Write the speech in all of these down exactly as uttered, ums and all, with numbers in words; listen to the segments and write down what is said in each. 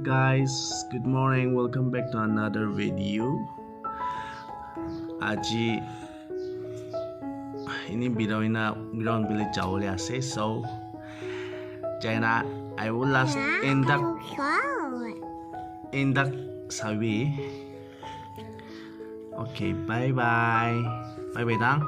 Guys, good morning. Welcome back to another video. Aji ini video ina ground village jabo lir ase. So, China, I will last end up, end up sabi. Okay, bye bye. Bye bye dang.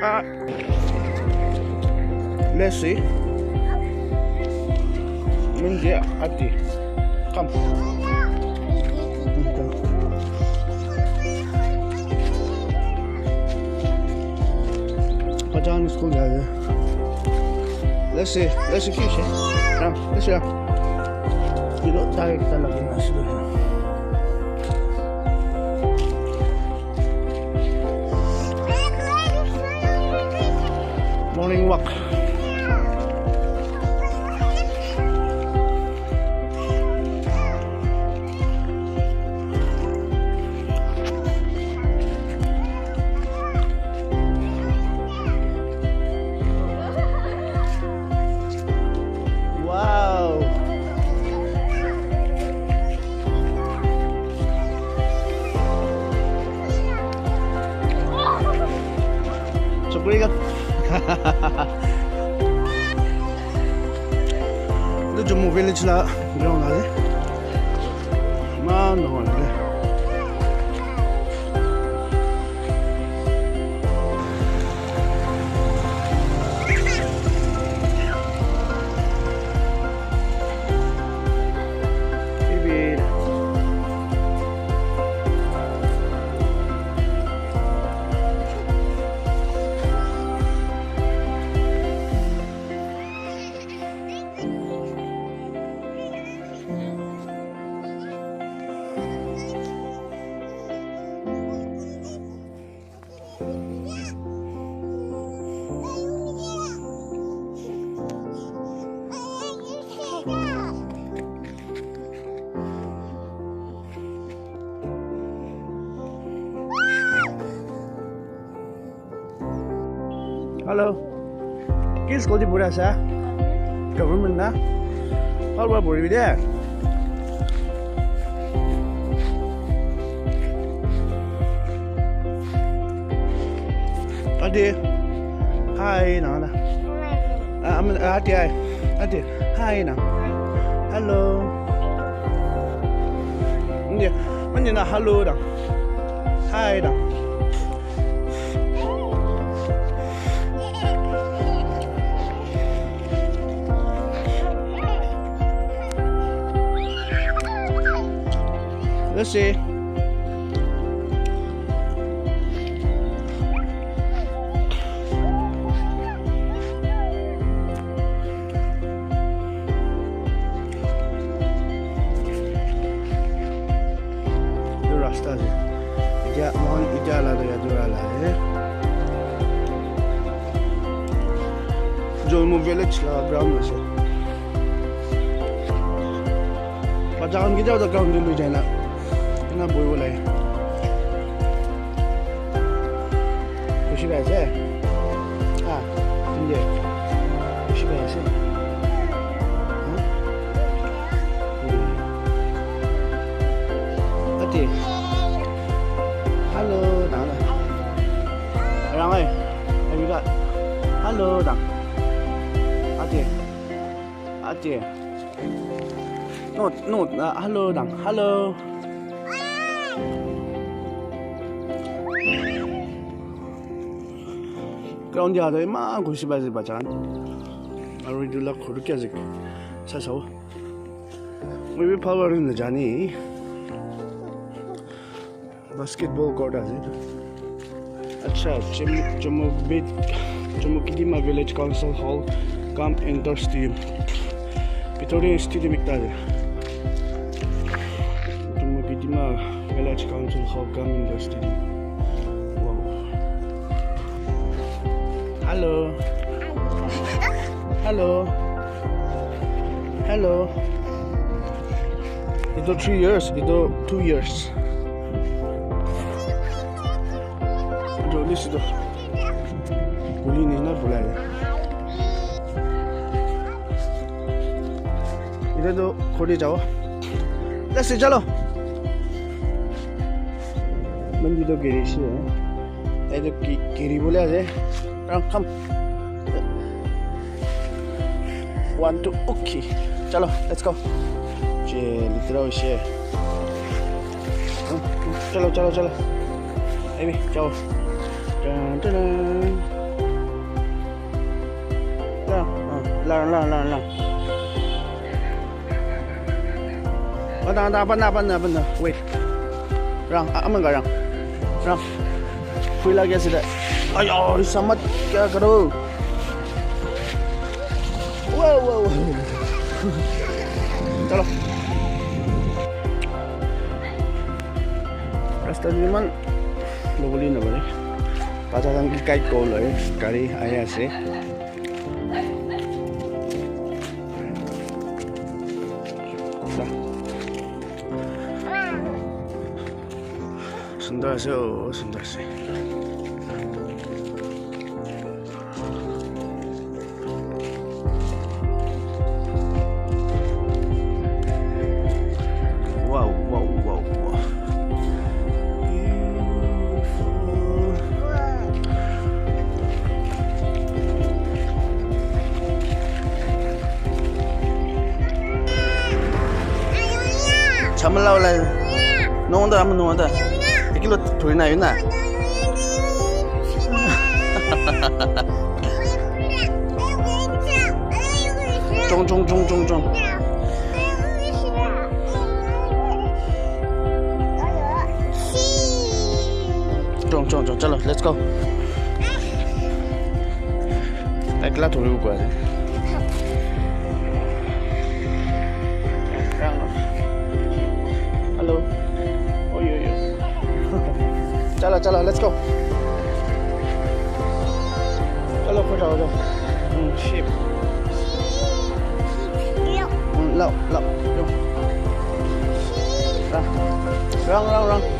Ah. Let's see. Minji ati. Come. Pajan school ya. Let's see. Let's see. Come. Let's see. You know, tired, tired lagi masih tu. Morning walk. Wow. Chocolate ka. Itu Jommo village la ground ase. Ma no le. Hello. Ki school ti pura sa? Government na? Pal wa puri bide? Ati. Hi, na, na. Ah, am-, ah, ati, hi. Ati. Hi, na. Hello. Ndi, mandi na hello da. Hi da. Let's see. Etu rasta ase. Etya moikhan etya la toh yate ura la ase. Jommo village la ground ase. Bacha khan ketia toh ground te lui jai na. Ena buibo lai. Khushi pai ase? Ah, india. Khushi pai ase? Huh? Hmm. Ati. Hello, dang. Rang ai. Hello, dang. Ati. Ati. Not, not, uh, hello, dang. Hello. Ground ya dai ma khushi pai ase bacha khan. Aru etu la khur kya ase sasao. Maybe power in the jani. Basketball court ase. Acha, Jom-, Jommo Bit-, Jommo Kidima Village Council Hall, cum indoor stadium. Bhitor te stadium ekta ase. Jommo Kidima Village Council Hall, cum indoor stadium. Wow. Hello. Hello. Hello. Itu three years, itu two years. Itu, this itu. Kuli ni na bulai. Ita to khodi jao. Let's go, chalo. Mandi to giri shi. Ita ki-, giri bole ase. Rang, come. One, two, okay. Chalo, let's go. Je, litera shi. Chalo, chalo, chalo. Amy, jao. Dun, dun, dun. Lang, ah, lang, lang, lang, lang. Ada, ada, apa na, apa na, apa na? Wait. Rang, ah, aman ka rang. Rang. Pui lagi sida. Ay, oh, samat kya karo. Wow, wow, wow. Chalo. Rasta ni man lobuli na bari. Paja dang ki kai ko lo, eh, gari aya ase. Sundar ase, oh, sundar ase. Wow, wow, wow, wow. Beautiful. Chamala wala. Nungta, ama nungta. Ikilo thuri na yuna. Chong, chong, chong, chong, chong. Chong, chong, chong, chalo, let's go. Ekla thuri ukwa. Hello. Oi, oi, oi. Chala, chala, let's go. Chala, go, go, go. Mm, sheep. Mm, lao, lao, yo. Rang, rang, rang, rang.